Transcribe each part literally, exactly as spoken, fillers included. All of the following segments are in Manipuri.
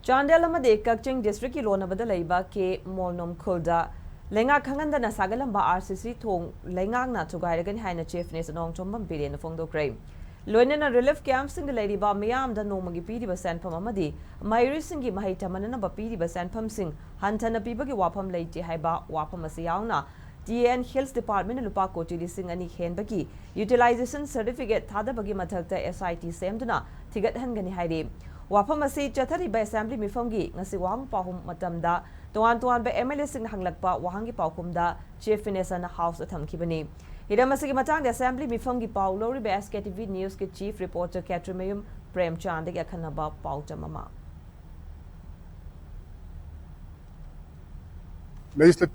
ꯆꯥꯟꯗꯦꯜ ꯑꯃꯗꯤ ꯀꯛꯆꯤꯡ ꯗꯤꯁꯇ꯭ꯔꯤꯛꯀꯤ ꯂꯣꯟꯅꯕꯗ ꯂꯩꯕ ꯀꯦ ꯃꯣꯜꯅꯣꯝ ꯈꯨꯜꯗ ꯂꯩꯉꯥꯛ ꯈꯪꯍꯟꯗꯅ ꯁꯥꯒꯠꯂꯝꯕ ꯑꯥꯔ ꯁꯤ ꯁꯤ ꯊꯣꯡ ꯂꯩꯉꯥꯛꯅ ꯊꯨꯒꯥꯏꯔꯒꯅꯤ ꯍꯥꯏꯅ ꯆꯤꯐ ꯃꯤꯅꯤꯁꯇꯔ ꯅꯣꯡꯊꯣꯝꯕꯝ ꯕꯤꯔꯦꯟꯅ ꯐꯣꯡꯗꯣꯛꯈ꯭ꯔꯦ꯫ ꯂꯣꯏꯅꯅ ꯔꯤꯂꯤꯐ ꯀꯦꯝꯞꯁꯤꯡꯗ ꯂꯩꯔꯤꯕ ꯃꯤꯌꯥꯝꯗ ꯅꯣꯡꯃꯒꯤ ꯄꯤꯔꯤꯕ ꯁꯦꯟꯐꯝ ꯑꯃꯗꯤ ꯃꯍꯩꯔꯣꯏꯁꯤꯡꯒꯤ ꯃꯍꯩ ꯇꯝꯍꯟꯅꯅꯕ ꯄꯤꯔꯤꯕ ꯁꯦꯟꯐꯝꯁꯤꯡ ꯍꯟꯊꯅ ꯄꯤꯕꯒꯤ ꯋꯥꯐꯝ ꯂꯩꯇꯦ ꯍꯥꯏꯕ ꯋꯥꯐꯝ ꯑꯁꯤ ꯌꯥꯎꯅ ꯇꯤ ꯑꯦꯟ ꯍꯤꯜꯁ ꯗꯤꯄꯥꯔꯠꯃꯦꯟꯅ ꯂꯨꯄꯥ ꯀꯣꯇꯤ ꯂꯤꯁꯤꯡ ꯑꯅꯤ ꯍꯦꯟꯕꯒꯤ ꯌꯨꯇꯤꯂꯥꯏꯖꯦꯁꯟ ꯁꯔꯇꯤꯐꯤꯀꯦꯠ ꯊꯥꯗꯕꯒꯤ ꯃꯊꯛꯇ ꯑꯦꯁ ꯑꯥꯏ ꯇꯤ ꯁꯦꯝꯗꯨꯅ ꯊꯤꯒꯠꯍꯟꯒꯅꯤ ꯍꯥꯏꯔꯤ꯫ ꯋꯥꯐꯝ ꯑꯁꯤ ꯆꯠꯊꯔꯤꯕ ꯑꯦꯁꯦꯝꯕ꯭ꯂꯤ ꯃꯤꯐꯝꯒꯤ ꯉꯁꯤ ꯋꯥꯍꯪ ꯄꯥꯎꯈꯨꯝ ꯃꯇꯝꯗ ꯇꯣꯉꯥꯟ ꯇꯣꯉꯥꯟꯕ ꯑꯦꯝ ꯑꯦꯜ ꯑꯦꯁꯤꯡꯅ ꯍꯪꯂꯛꯄ ꯋꯥꯍꯪꯒꯤ ꯄꯥꯎꯈꯨꯝꯗ ꯆꯤꯐ ꯃꯤꯅꯤꯁꯇꯔꯅ ꯍꯥꯎꯁꯇ ꯊꯝꯈꯤꯕꯅꯤ꯫ ꯍꯤꯔꯝ ꯑꯁꯤꯒꯤ ꯃꯇꯥꯡꯗ ꯑꯦꯁꯦꯝꯕ꯭ꯂꯤ ꯃꯤꯐꯝꯒꯤ ꯄꯥꯎ ꯂꯧꯔꯤꯕ ꯑꯦꯁ ꯀꯦ ꯇꯤ ꯚꯤ ꯅ꯭ꯌꯨꯁꯀꯤ ꯆꯤꯐ ꯔꯤꯄꯣꯔꯇꯔ ꯈꯦꯇ꯭ꯔꯤꯃꯌꯨꯝ ꯄ꯭ꯔꯦꯝꯆꯥꯟꯗꯒꯤ ꯑꯈꯟꯅꯕ ꯄꯥꯎꯗꯝ ꯑꯃ꯫ ꯂꯦꯖꯤꯁꯂꯦ-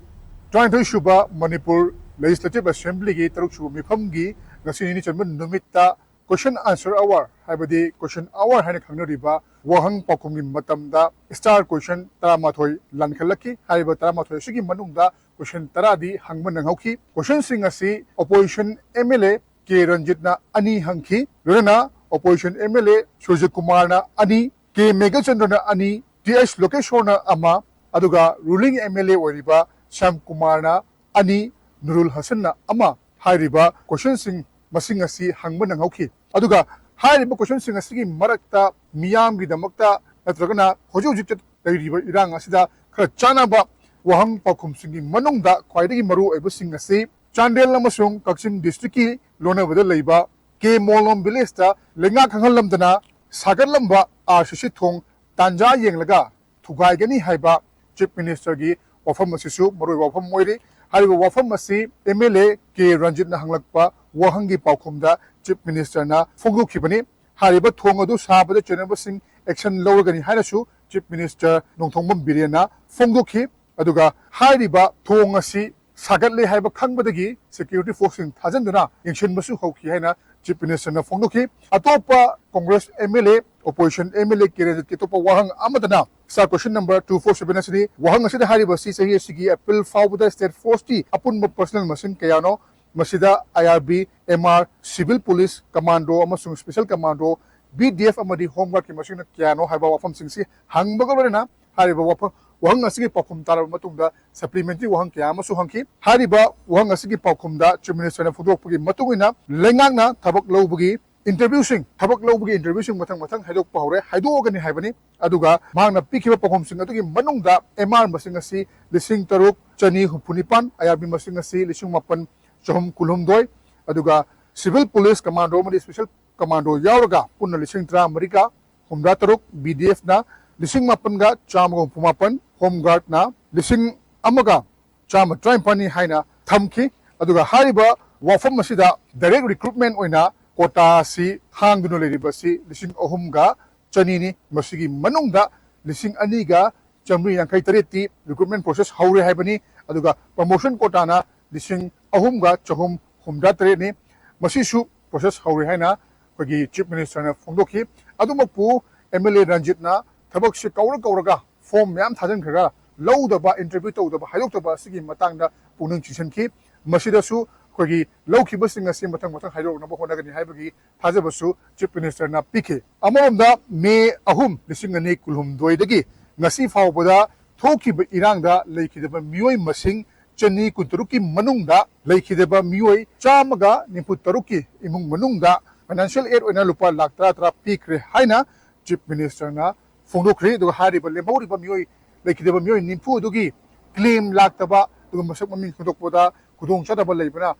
ꯇꯔꯥꯅꯤꯊꯣꯏ ꯁꯨꯕ ꯃꯅꯤꯄꯨꯔ ꯂꯦꯖꯤꯁꯂꯦꯇꯤꯚ ꯑꯦꯁꯦꯝꯕ꯭ꯂꯤꯒꯤ ꯇꯔꯨꯛ ꯁꯨꯕ ꯃꯤꯐꯝꯒꯤ ꯉꯁꯤ ꯅꯤꯅꯤ ꯆꯟꯕ ꯅꯨꯃꯤꯠꯇ ꯀꯣꯏꯁꯟ ꯑꯟꯁꯔ ꯑꯋꯥꯔ ꯍꯥꯏꯕꯗꯤ ꯀꯣꯏꯁꯟ ꯑꯋꯥꯔ ꯍꯥꯏꯅ ꯈꯪꯅꯔꯤꯕ ꯋꯥꯍꯪ ꯄꯥꯎꯈꯨꯝꯒꯤ ꯃꯇꯝꯗ ꯁ꯭ꯇꯥꯔ ꯀꯣꯏꯁꯟ ꯇꯔꯥꯃꯥꯊꯣꯏ ꯂꯥꯟꯈꯠꯂꯛꯈꯤ꯫ ꯍꯥꯏꯔꯤꯕ ꯇꯔꯥꯃꯥꯊꯣꯏ ꯑꯁꯤꯒꯤ ꯃꯅꯨꯡꯗ ꯀꯣꯏꯁꯟ ꯇꯔꯥꯗꯤ ꯍꯪꯕ ꯅꯪꯍꯧꯈꯤ꯫ ꯀꯣꯏꯁꯟꯁꯤꯡ ꯑꯁꯤ opposition M L A K ꯔꯟꯖꯤꯠꯅ ꯑꯅꯤ ꯍꯪꯈꯤ꯫ ꯂꯣꯏꯅꯅ opposition M L A Suraj ꯀꯨꯃꯥꯔꯅ ꯑꯅꯤ, ꯀꯦ ꯃꯦꯘꯆꯟꯗ꯭ꯔꯅ ꯑꯅꯤ, ꯇꯤ ꯑꯩꯆ ꯂꯣꯀꯦꯁꯣꯔꯅ ꯑꯃ, ꯑꯗꯨꯒ ꯔꯨꯂꯤꯡ ꯑꯦꯝ ꯑꯦꯜ ꯑꯦ ꯑꯣꯏꯔꯤꯕ ꯁ꯭ꯌꯥꯝ ꯀꯨꯃꯥꯔꯅ ꯑꯅꯤ, ꯅꯨꯔꯨꯜ ꯍꯁꯟꯅ ꯑꯃ ꯍꯥꯏꯔꯤꯕ ꯀꯣꯏꯁꯟꯁꯤꯡ ꯃꯁꯤꯡ ꯑꯁꯤ ꯍꯪꯕ ꯅꯪꯍꯧꯈꯤ꯫ ꯑꯗꯨꯒ ꯍꯥꯏꯔꯤꯕ ꯀꯣꯏꯁꯟꯁꯤꯡ ꯑꯁꯤꯒꯤ ꯃꯔꯛꯇ ꯃꯤꯌꯥꯝꯒꯤꯗꯃꯛꯇ ꯅꯠꯇ꯭ꯔꯒꯅ ꯍꯧꯖꯤꯛ ꯍꯧꯖꯤꯛ ꯂꯩꯔꯤꯕ ꯏꯔꯥꯡ ꯑꯁꯤꯗ ꯈꯔ ꯆꯥꯟꯅꯕ ꯋꯥꯍꯪ ꯄꯥꯎꯈꯨꯝꯁꯤꯡꯒꯤ ꯃꯅꯨꯡꯗ ꯈ꯭ꯋꯥꯏꯗꯒꯤ ꯃꯔꯨ ꯑꯣꯏꯕꯁꯤꯡ ꯑꯁꯤ ꯆꯥꯟꯗꯦꯜ ꯑꯃꯁꯨꯡ ꯀꯛꯆꯤꯡ ꯗꯤꯁꯇ꯭ꯔꯤꯛꯀꯤ ꯂꯣꯟꯅꯕꯗ ꯂꯩꯕ ꯀꯦ ꯃꯣꯂꯣꯝ ꯚꯤꯂꯦꯖꯇ ꯂꯩꯉꯥꯛ ꯈꯪꯍꯜꯂꯝꯗꯅ ꯁꯥꯒꯠꯂꯝꯕ ꯑꯥꯔ ꯁꯤ ꯁꯤ ꯊꯣꯡ ꯇꯥꯟꯖꯥ ꯌꯦꯡꯂꯒ ꯊꯨꯒꯥꯏꯒꯅꯤ ꯍꯥꯏꯕ ꯆꯤꯐ ꯃꯤꯅꯤꯁꯇꯔꯒꯤ ꯋꯥꯐꯝ ꯑꯁꯤꯁꯨ ꯃꯔꯨꯑꯣꯏꯕ ꯋꯥꯐꯝ ꯑꯣꯏꯔꯤ꯫ ꯍꯥꯏꯔꯤꯕ ꯋꯥꯐꯝ ꯑꯁꯤ ꯑꯦꯝ ꯑꯦꯜ ꯑꯦ ꯀꯦ ꯔꯟꯖꯤꯠꯅ ꯍꯪꯂꯛꯄ ꯋꯥꯍꯪꯒꯤ ꯄꯥꯎꯈꯨꯝꯗ ꯆꯤꯐ ꯃꯤꯅꯤꯁꯇꯔꯅ ꯐꯣꯡꯗꯣꯛꯈꯤꯕꯅꯤ꯫ ꯍꯥꯏꯔꯤꯕ ꯊꯣꯡ ꯑꯗꯨ ꯁꯥꯕꯗ ꯆꯦꯟꯅꯕꯁꯤꯡ ꯑꯦꯛꯁꯟ ꯂꯧꯔꯒꯅꯤ ꯍꯥꯏꯅꯁꯨ ꯆꯤꯐ ꯃꯤꯅꯤꯁꯇꯔ ꯅꯣꯡꯊꯣꯝꯕꯝ ꯕꯤꯔꯦꯟꯅ ꯐꯣꯡꯗꯣꯛꯈꯤ꯫ ꯑꯗꯨꯒ ꯍꯥꯏꯔꯤꯕ ꯊꯣꯡ ꯑꯁꯤ ꯁꯥꯒꯠꯂꯦ ꯍꯥꯏꯕ ꯈꯪꯕꯗꯒꯤ ꯁꯦꯀ꯭ꯌꯨꯔꯤꯇꯤ ꯐꯣꯔꯁꯁꯤꯡ ꯊꯥꯖꯤꯟꯗꯨꯅ ꯌꯦꯡꯁꯤꯟꯕꯁꯨ ꯍꯧꯈꯤ ꯍꯥꯏꯅ ꯆꯤꯐ ꯃꯤꯅꯤꯁꯇꯔꯅ ꯐꯣꯡꯗꯣꯛꯈꯤ꯫ ꯑꯇꯣꯞꯄ Congress M L A, opposition M L A K ꯔꯟꯖꯤꯠꯀꯤ ꯑꯇꯣꯞꯄ ꯋꯥꯍꯪ ꯑꯃꯗꯅ star question number two four seven ꯑꯁꯤꯅꯤ꯫ ꯋꯥꯍꯪ ꯑꯁꯤꯗ ꯍꯥꯏꯔꯤꯕ ꯑꯁꯤ ꯆꯍꯤ ꯑꯁꯤꯒꯤ ꯑꯦꯄ꯭ꯔꯤꯜ ꯐꯥꯎꯕꯗ ꯁ꯭ꯇꯦꯠ ꯐꯣꯔꯁꯀꯤ ꯑꯄꯨꯟꯕ ꯄꯔꯁꯅꯦꯜ ꯃꯁꯤꯡ ꯀꯌꯥꯅꯣ? ꯃꯁꯤꯗ I R B, M R, civil police, commando ꯑꯃꯁꯨꯡ special commando B D F ꯑꯃꯗꯤ ꯍꯣꯝ ꯒꯥꯔꯗꯀꯤ ꯃꯁꯤꯡꯅ ꯀꯌꯥꯅꯣ ꯍꯥꯏꯕ ꯋꯥꯐꯝꯁꯤꯡꯁꯤ ꯍꯪꯕꯒ ꯂꯣꯏꯅꯅ ꯍꯥꯏꯔꯤꯕ ꯋꯥꯐꯝ ꯋꯥꯍꯪ ꯑꯁꯤꯒꯤ ꯄꯥꯎꯈꯨꯝ ꯇꯥꯔꯕ ꯃꯇꯨꯡꯗ ꯁꯄ꯭ꯂꯤꯃꯦꯟꯇꯔꯤ ꯋꯥꯍꯪ ꯀꯌꯥ ꯑꯃꯁꯨ ꯍꯪꯈꯤ꯫ ꯍꯥꯏꯔꯤꯕ ꯋꯥꯍꯪ ꯑꯁꯤꯒꯤ ꯄꯥꯎꯈꯨꯝꯗ ꯆꯤꯐ ꯃꯤꯅꯤꯁꯇꯔꯅ ꯐꯣꯡꯗꯣꯔꯛꯄꯒꯤ ꯃꯇꯨꯡ ꯏꯟꯅ ꯂꯩꯉꯥꯛꯅ ꯊꯕꯛ ꯂꯧꯕꯒꯤ ꯏꯟꯇꯔꯚ꯭ꯌꯨꯁꯤꯡ ꯊꯕꯛ ꯂꯧꯕꯒꯤ ꯏꯟꯇꯔꯚ꯭ꯌꯨꯁꯤꯡ ꯃꯊꯪ ꯃꯊꯪ ꯍꯥꯏꯗꯣꯛꯄ ꯍꯧꯔꯦ, ꯍꯥꯏꯗꯣꯛꯑꯒꯅꯤ ꯍꯥꯏꯕꯅꯤ꯫ ꯑꯗꯨꯒ ꯃꯍꯥꯛꯅ ꯄꯤꯈꯤꯕ ꯄꯥꯎꯈꯨꯝꯁꯤꯡ ꯑꯗꯨꯒꯤ ꯃꯅꯨꯡꯗ ꯑꯦꯝ ꯑꯥꯔ ꯃꯁꯤꯡ ꯑꯁꯤ ꯂꯤꯁꯤꯡ ꯇꯔꯨꯛ ꯆꯅꯤ ꯍꯨꯝꯐꯨ ꯅꯤꯄꯥꯟ, ꯑꯥꯏ ꯑꯥꯔ ꯕꯤ ꯃꯁꯤꯡ ꯑꯁꯤ ꯂꯤꯁꯤꯡ ꯃꯥꯄꯟ ꯆꯍꯨꯝ ꯀꯨꯟꯍꯨꯝꯗꯣꯏ, ꯑꯗꯨꯒ ꯁꯤꯚꯤꯜ ꯄꯨꯂꯤꯁ ꯀꯃꯥꯟꯗꯣ ꯑꯃꯗꯤ ꯁ꯭ꯄꯦꯁꯦꯜ ꯀꯃꯥꯟꯗꯣ ꯌꯥꯎꯔꯒ ꯄꯨꯟꯅ ꯂꯤꯁꯤꯡ ꯇꯔꯥꯃꯔꯤꯒ ꯍꯨꯝꯗ꯭ꯔꯥ ꯇꯔꯨꯛ, ꯕꯤ ꯗꯤ ꯑꯦꯐꯅ ꯂꯤꯁꯤꯡ ꯃꯥꯄꯟꯒ ꯆꯥꯝꯃꯒ ꯍꯨꯝꯐꯨ ꯃꯥꯄꯟ, ꯍꯣꯝ ꯒꯥꯔꯗꯅ ꯂꯤꯁꯤꯡ ꯑꯃꯒ ꯆꯥꯝꯃ ꯇꯔꯥꯅꯤꯄꯥꯟꯅꯤ ꯍꯥꯏꯅ ꯊꯝꯈꯤ꯫ ꯑꯗꯨꯒ ꯍꯥꯏꯔꯤꯕ ꯋꯥꯐꯝ ꯑꯁꯤꯗ ꯗꯥꯏꯔꯦꯛ ꯔꯤꯀ꯭ꯔꯨꯠꯃꯦꯟ ꯑꯣꯏꯅ ꯀꯣꯇꯥ ꯑꯁꯤ ꯍꯥꯡꯗꯨꯅ ꯂꯩꯔꯤꯕ ꯑꯁꯤ ꯂꯤꯁꯤꯡ ꯑꯍꯨꯝꯒ ꯆꯅꯤꯅꯤ꯫ ꯃꯁꯤꯒꯤ ꯃꯅꯨꯡꯗ ꯂꯤꯁꯤꯡ ꯑꯅꯤꯒ ꯆꯥꯃꯔꯤ ꯌꯥꯡꯈꯩ ꯇꯔꯦꯠꯇꯤ ꯔꯤꯀ꯭ꯔꯨꯠꯃꯦꯟ ꯄ꯭ꯔꯣꯁꯦꯁ ꯍꯧꯔꯦ ꯍꯥꯏꯕꯅꯤ꯫ ꯑꯗꯨꯒ ꯄ꯭ꯔꯃꯣꯁꯟ ꯀꯣꯇꯥꯅ ꯂꯤꯁꯤꯡ ꯑꯍꯨꯝꯒ ꯆꯍꯨꯝ ꯍꯨꯝꯗ꯭ꯔꯥ ꯇꯔꯦꯠꯅꯤ꯫ ꯃꯁꯤꯁꯨ ꯄ꯭ꯔꯣꯁꯦꯁ ꯍꯧꯔꯦ ꯍꯥꯏꯅ ꯑꯩꯈꯣꯏꯒꯤ ꯆꯤꯐ ꯃꯤꯅꯤꯁꯇꯔꯅ ꯐꯣꯡꯗꯣꯛꯈꯤ꯫ ꯑꯗꯨꯃꯛꯄꯨ ꯑꯦꯝ ꯑꯦꯜ ꯑꯦ ꯔꯟꯖꯤꯠꯅ ꯊꯕꯛꯁꯤ ꯀꯧꯔ ꯀꯧꯔꯒ ꯐꯣꯔꯝ ꯃꯌꯥꯝ ꯊꯥꯖꯤꯟꯈ꯭ꯔꯒ ꯂꯧꯗꯕ, ꯏꯟꯇꯔꯚ꯭ꯌꯨ ꯇꯧꯗꯕ, ꯍꯥꯏꯗꯣꯛꯇꯕ ꯑꯁꯤꯒꯤ ꯃꯇꯥꯡꯗ ꯄꯨꯛꯅꯤꯡ ꯆꯤꯡꯁꯤꯟꯈꯤ꯫ ꯃꯁꯤꯗꯁꯨ ꯑꯩꯈꯣꯏꯒꯤ ꯂꯧꯈꯤꯕꯁꯤꯡ ꯑꯁꯤ ꯃꯊꯪ ꯃꯊꯪ ꯍꯥꯏꯗꯣꯔꯛꯅꯕ ꯍꯣꯠꯅꯒꯅꯤ ꯍꯥꯏꯕꯒꯤ ꯊꯥꯖꯕꯁꯨ ꯆꯤꯐ ꯃꯤꯅꯤꯁꯇꯔꯅ ꯄꯤꯈꯤ꯫ ꯑꯃꯔꯣꯝꯗ ꯃꯦ ꯑꯍꯨꯝ, ꯂꯤꯁꯤꯡ ꯑꯅꯤ ꯀꯨꯟꯍꯨꯝꯗꯣꯏꯗꯒꯤ ꯉꯁꯤ ꯐꯥꯎꯕꯗ ꯊꯣꯛꯈꯤꯕ ꯏꯔꯥꯡꯗ ꯂꯩꯈꯤꯗꯕ ꯃꯤꯑꯣꯏ ꯃꯁꯤꯡ ꯆꯅꯤ ꯀꯨꯟꯇꯔꯨꯛꯀꯤ ꯃꯅꯨꯡꯗ ꯂꯩꯈꯤꯗꯕ ꯃꯤꯑꯣꯏ ꯆꯥꯝꯃꯒ ꯅꯤꯐꯨ ꯇꯔꯨꯛꯀꯤ ꯏꯃꯨꯡ ꯃꯅꯨꯡꯗ ꯐꯥꯏꯅꯥꯟꯁꯤꯌꯦꯜ ꯑꯦꯗ ꯑꯣꯏꯅ ꯂꯨꯄꯥ ꯂꯥꯈ ꯇꯔꯥ ꯇꯔꯥ ꯄꯤꯈ꯭ꯔꯦ ꯍꯥꯏꯅ ꯆꯤꯐ ꯃꯤꯅꯤꯁꯇꯔꯅ ꯐꯣꯡꯗꯣꯛꯈ꯭ꯔꯦ꯫ ꯑꯗꯨꯒ ꯍꯥꯏꯔꯤꯕ ꯂꯦꯝꯍꯧꯔꯤꯕ ꯃꯤꯑꯣꯏ, ꯂꯩꯈꯤꯗꯕ ꯃꯤꯑꯣꯏ ꯅꯤꯐꯨ ꯑꯗꯨꯒꯤ ꯀ꯭ꯂꯦꯝ ꯂꯥꯛꯇꯕ, ꯑꯗꯨꯒ ꯃꯁꯛ ꯃꯃꯤꯡ ꯈꯪꯗꯣꯛꯄꯗ ꯈꯨꯗꯣꯡꯆꯥꯗꯕ ꯂꯩꯕꯅ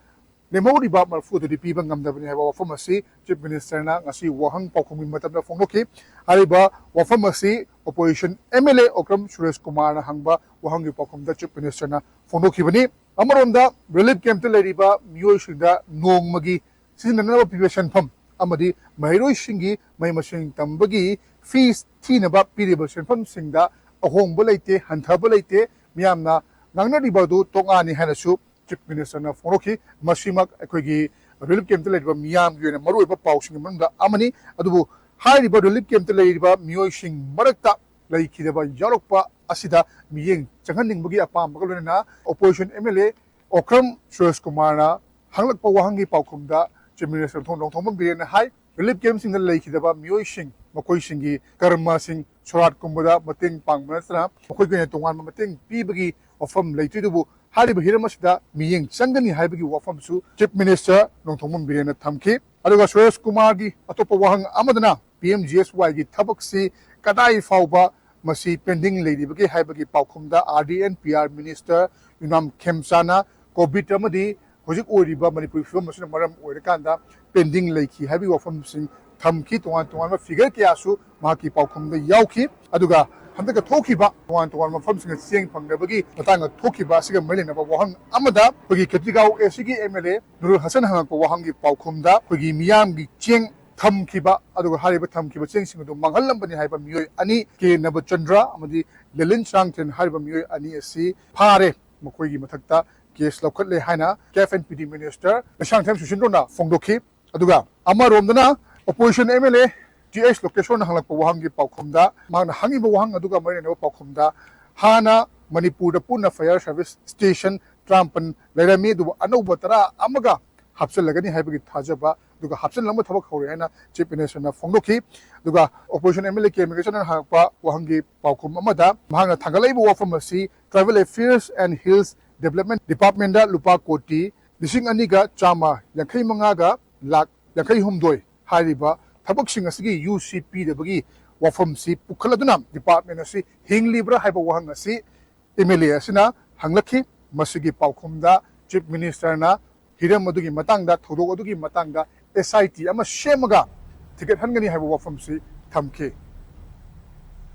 ꯂꯦꯝꯍꯧꯔꯤꯕ ꯃꯔꯐꯨ ꯑꯗꯨꯗꯤ ꯄꯤꯕ ꯉꯝꯗꯕꯅꯤ ꯍꯥꯏꯕ ꯋꯥꯐꯝ ꯑꯁꯤ ꯆꯤꯐ ꯃꯤꯅꯤꯁꯇꯔꯅ ꯉꯁꯤ ꯋꯥꯍꯪ ꯄꯥꯎꯈꯨꯝꯒꯤ ꯃꯇꯝꯗ ꯐꯣꯡꯗꯣꯛꯈꯤ꯫ ꯍꯥꯏꯔꯤꯕ ꯋꯥꯐꯝ ꯑꯁꯤ ꯑꯣꯄꯣꯖꯤꯁꯟ ꯑꯦꯝ ꯑꯦꯜ ꯑꯦ ꯑꯣꯀ꯭ꯔꯝ ꯁꯨꯔꯦꯁ ꯀꯨꯃꯥꯔꯅ ꯍꯪꯕ ꯋꯥꯍꯪꯒꯤ ꯄꯥꯎꯈꯨꯝꯗ ꯆꯤꯐ ꯃꯤꯅꯤꯁꯇꯔꯅ ꯐꯣꯡꯗꯣꯛꯈꯤꯕꯅꯤ꯫ ꯑꯃꯔꯣꯝꯗ ꯔꯤꯂꯤꯐ ꯀꯦꯝꯞꯇ ꯂꯩꯔꯤꯕ ꯃꯤꯑꯣꯏꯁꯤꯡꯗ ꯅꯣꯡꯃꯒꯤ ꯁꯤꯖꯤꯟꯅꯅꯕ ꯄꯤꯕ ꯁꯦꯟꯐꯝ ꯑꯃꯗꯤ ꯃꯍꯩꯔꯣꯏꯁꯤꯡꯒꯤ ꯃꯍꯩ ꯃꯁꯤꯡ ꯇꯝꯕꯒꯤ ꯐꯤꯁ ꯊꯤꯅꯕ ꯄꯤꯔꯤꯕ ꯁꯦꯟꯐꯝꯁꯤꯡꯗ ꯑꯍꯣꯡꯕ ꯂꯩꯇꯦ, ꯍꯟꯊꯕ ꯂꯩꯇꯦ꯫ ꯃꯤꯌꯥꯝꯅ ꯉꯥꯡꯅꯔꯤꯕ ꯑꯗꯨ ꯇꯣꯉꯥꯟꯅꯤ ꯍꯥꯏꯅꯁꯨ ꯆꯤꯐ ꯃꯤꯅꯤꯁꯇꯔꯅ ꯐꯣꯡꯗꯣꯛꯈꯤ꯫ ꯃꯁꯤꯃꯛ ꯑꯩꯈꯣꯏꯒꯤ ꯔꯤꯂꯤꯐ ꯀꯦꯝꯞꯇ ꯂꯩꯔꯤꯕ ꯃꯤꯌꯥꯝꯒꯤ ꯑꯣꯏꯅ ꯃꯔꯨꯑꯣꯏꯕ ꯄꯥꯎꯁꯤꯡꯒꯤ ꯃꯅꯨꯡꯗ ꯑꯃꯅꯤ꯫ ꯑꯗꯨꯕꯨ ꯍꯥꯏꯔꯤꯕ ꯔꯤꯂꯤꯐ ꯀꯦꯝꯞꯇ ꯂꯩꯔꯤꯕ ꯃꯤꯑꯣꯏꯁꯤꯡ ꯃꯔꯛꯇ ꯂꯩꯈꯤꯗꯕ ꯌꯥꯎꯔꯛꯄ ꯑꯁꯤꯗ ꯃꯤꯠꯌꯦꯡ ꯆꯪꯍꯟꯅꯤꯡꯕꯒꯤ ꯑꯄꯥꯝꯕꯒ ꯂꯣꯏꯅꯅ ꯑꯣꯄꯣꯖꯤꯁꯟ ꯑꯦꯝ ꯑꯦꯜ ꯑꯦ ꯑꯣꯀ꯭ꯔꯝ ꯁꯨꯔꯦꯁ ꯀꯨꯃꯥꯔꯅ ꯍꯪꯂꯛꯄ ꯋꯥꯍꯪꯒꯤ ꯄꯥꯎꯈꯨꯝꯗ ꯆꯤꯐ ꯃꯤꯅꯤꯁꯇꯔ ꯅꯣꯡꯊꯣꯝꯕꯝ ꯕꯤꯔꯦꯟꯅ ꯍꯥꯏ, ꯔꯤꯂꯤꯐ ꯀꯦꯝꯞꯁꯤꯡꯗ ꯂꯩꯈꯤꯗꯕ ꯃꯤꯑꯣꯏꯁꯤꯡ, ꯃꯈꯣꯏꯁꯤꯡꯒꯤ ꯀꯔꯃꯁꯤꯡ ꯁꯣꯔꯥꯠꯀꯨꯝꯕꯗ ꯃꯇꯦꯡ ꯄꯥꯡꯕ ꯅꯠꯇꯅ ꯃꯈꯣꯏꯒꯤ ꯑꯣꯏꯅ ꯇꯣꯉꯥꯟꯕ ꯃꯇꯦꯡ ꯄꯤꯕꯒꯤ ꯋꯥꯐꯝ ꯂꯩꯇ꯭ꯔꯤ꯫ ꯑꯗꯨꯕꯨ ꯍꯥꯏꯔꯤꯕ ꯍꯤꯔꯝ ꯑꯁꯤꯗ ꯃꯤꯠꯌꯦꯡ ꯆꯪꯒꯅꯤ ꯍꯥꯏꯕꯒꯤ ꯋꯥꯐꯝꯁꯨ ꯆꯤꯐ ꯃꯤꯅꯤꯁꯇꯔ ꯅꯣꯡꯊꯣꯝꯕꯝ ꯕꯤꯔꯦꯟꯅ ꯊꯝꯈꯤ꯫ ꯑꯗꯨꯒ ꯁꯨꯔꯦꯁ ꯀꯨꯃꯥꯔꯒꯤ ꯑꯇꯣꯞꯄ ꯋꯥꯍꯪ ꯑꯃꯗꯅ ꯄꯤ ꯑꯦꯝ ꯖꯤ ꯑꯦꯁ ꯋꯥꯏꯒꯤ ꯊꯕꯛꯁꯤ ꯀꯗꯥꯏ ꯐꯥꯎꯕ ꯃꯁꯤ ꯄꯦꯟꯗꯤꯡ ꯂꯩꯔꯤꯕꯒꯦ ꯍꯥꯏꯕꯒꯤ ꯄꯥꯎꯈꯨꯝꯗ R D and P R minister Yumnam ꯈꯦꯝꯆꯥꯅ ꯀꯣꯚꯤꯗ ꯑꯃꯗꯤ ꯍꯧꯖꯤꯛ ꯑꯣꯏꯔꯤꯕ ꯃꯅꯤꯄꯨꯔꯒꯤ ꯐꯤꯕꯝ ꯑꯁꯤꯅ ꯃꯔꯝ ꯑꯣꯏꯔꯀꯥꯟꯗ ꯄꯦꯟꯗꯤꯡ ꯂꯩꯈꯤ ꯍꯥꯏꯕꯒꯤ ꯋꯥꯐꯝꯁꯤꯡ ꯊꯝꯈꯤ꯫ ꯇꯣꯉꯥꯟ ꯇꯣꯉꯥꯟꯕ ꯐꯤꯒꯔ ꯀꯌꯥꯁꯨ ꯃꯍꯥꯛꯀꯤ ꯄꯥꯎꯈꯨꯝꯗ ꯌꯥꯎꯈꯤ꯫ ꯑꯗꯨꯒ ꯍꯟꯗꯛꯇ ꯊꯣꯛꯈꯤꯕ ꯇꯣꯉꯥꯟ ꯇꯣꯉꯥꯟꯕ ꯃꯐꯝꯁꯤꯡꯗ ꯆꯦꯡ ꯐꯪꯗꯕꯒꯤ ꯃꯇꯥꯡꯗ ꯊꯣꯛꯈꯤꯕ ꯑꯁꯤꯒ ꯃꯔꯤ ꯂꯩꯅꯕ ꯋꯥꯍꯪ ꯑꯃꯗ ꯑꯩꯈꯣꯏꯒꯤ ꯈꯦꯇ꯭ꯔꯤꯒꯥꯎ ꯑꯦ ꯁꯤꯒꯤ ꯑꯦꯝ ꯑꯦꯜ ꯑꯦ ꯅꯨꯔꯨꯜ ꯍꯁꯟ ꯍꯪꯉꯛꯄ ꯋꯥꯍꯪꯒꯤ ꯄꯥꯎꯈꯨꯝꯗ ꯑꯩꯈꯣꯏꯒꯤ ꯃꯤꯌꯥꯝꯒꯤ ꯆꯦꯡ ꯊꯝꯈꯤꯕ, ꯑꯗꯨꯒ ꯍꯥꯏꯔꯤꯕ ꯊꯝꯈꯤꯕ ꯆꯦꯡꯁꯤꯡ ꯑꯗꯨ ꯃꯥꯡꯍꯜꯂꯝꯕꯅꯤ ꯍꯥꯏꯕ ꯃꯤꯑꯣꯏ ꯑꯅꯤ, ꯀꯦ ꯅꯕꯆꯟꯗ꯭ꯔ ꯑꯃꯗꯤ ꯂꯦꯂꯤꯟ ꯆꯥꯡꯊꯦꯟ ꯍꯥꯏꯔꯤꯕ ꯃꯤꯑꯣꯏ ꯑꯅꯤ ꯑꯁꯤ ꯐꯥꯔꯦ, ꯃꯈꯣꯏꯒꯤ ꯃꯊꯛꯇ ꯀꯦꯁ ꯂꯧꯈꯠꯂꯦ ꯍꯥꯏꯅ CAF and P D minister Leishangthem ꯁꯨꯁꯤꯟꯗ꯭ꯔꯣꯅ ꯐꯣꯡꯗꯣꯛꯈꯤ꯫ ꯑꯗꯨꯒ ꯑꯃꯔꯣꯝꯗꯅ opposition M L A T H ꯂꯣꯀꯦꯁꯣꯔꯅ ꯍꯪꯂꯛꯄ ꯋꯥꯍꯪꯒꯤ ꯄꯥꯎꯈꯨꯝꯗ, ꯃꯍꯥꯛꯅ ꯍꯪꯉꯤꯕ ꯋꯥꯍꯪ ꯑꯗꯨꯒ ꯃꯔꯤ ꯂꯩꯅꯕ ꯄꯥꯎꯈꯨꯝꯗ, ꯍꯥꯟꯅ ꯃꯅꯤꯄꯨꯔꯗ ꯄꯨꯟꯅ ꯐꯥꯌꯔ ꯁꯥꯔꯚꯤꯁ ꯁ꯭ꯇꯦꯁꯟ ꯇꯔꯥꯃꯥꯄꯟ ꯂꯩꯔꯝꯃꯤ, ꯑꯗꯨꯕꯨ ꯑꯅꯧꯕ ꯇꯔꯥ ꯑꯃꯒ ꯍꯥꯞꯆꯤꯜꯂꯒꯅꯤ ꯍꯥꯏꯕꯒꯤ ꯊꯥꯖꯕ, ꯑꯗꯨꯒ ꯍꯥꯞꯆꯤꯜꯂꯝꯕ ꯊꯕꯛ ꯍꯧꯔꯦ ꯍꯥꯏꯅ ꯆꯤꯐ ꯃꯤꯅꯤꯁꯇꯔꯅ ꯐꯣꯡꯗꯣꯛꯈꯤ꯫ ꯑꯗꯨꯒ opposition M L A K ꯃꯦꯘꯆꯟꯗ꯭ꯔꯅ ꯍꯪꯉꯛꯄ ꯋꯥꯍꯪꯒꯤ ꯄꯥꯎꯈꯨꯝ ꯑꯃꯗ ꯃꯍꯥꯛꯅ ꯊꯥꯡꯒꯠꯂꯛꯏꯕ ꯋꯥꯐꯝ ꯑꯁꯤ tribal affairs and hills development ꯗꯤꯄꯥꯔꯠꯃꯦꯟꯗ ꯂꯨꯄꯥ ꯀꯣꯇꯤ ꯂꯤꯁꯤꯡ ꯑꯅꯤꯒ ꯆꯥꯝꯃ ꯌꯥꯡꯈꯩ ꯃꯉꯥꯒ ꯂꯥꯛ ꯌꯥꯡꯈꯩ ꯍꯨꯝꯗꯣꯏ ꯍꯥꯏꯔꯤꯕ ꯊꯕꯛꯁꯤꯡ ꯑꯁꯤꯒꯤ ꯌꯨ ꯁꯤ ꯄꯤꯗꯕꯒꯤ ꯋꯥꯐꯝꯁꯤ ꯄꯨꯈꯠꯂꯗꯨꯅ ꯗꯤꯄꯥꯔꯠꯃꯦꯟ ꯑꯁꯤ ꯍꯤꯡꯂꯤꯕ꯭ꯔꯥ ꯍꯥꯏꯕ ꯋꯥꯍꯪ ꯑꯁꯤ ꯑꯦꯝ ꯑꯦꯜ ꯑꯦ ꯑꯁꯤꯅ ꯍꯪꯂꯛꯈꯤ꯫ ꯃꯁꯤꯒꯤ ꯄꯥꯎꯈꯨꯝꯗ ꯆꯤꯐ ꯃꯤꯅꯤꯁꯇꯔꯅ ꯍꯤꯔꯝ ꯑꯗꯨꯒꯤ ꯃꯇꯥꯡꯗ, ꯊꯧꯗꯣꯛ ꯑꯗꯨꯒꯤ ꯃꯇꯥꯡꯗ ꯑꯦꯁ ꯑꯥꯏ ꯇꯤ ꯑꯃ ꯁꯦꯝꯃꯒ ꯊꯤꯒꯠꯍꯟꯒꯅꯤ ꯍꯥꯏꯕ ꯋꯥꯐꯝꯁꯤ ꯊꯝꯈꯤ꯫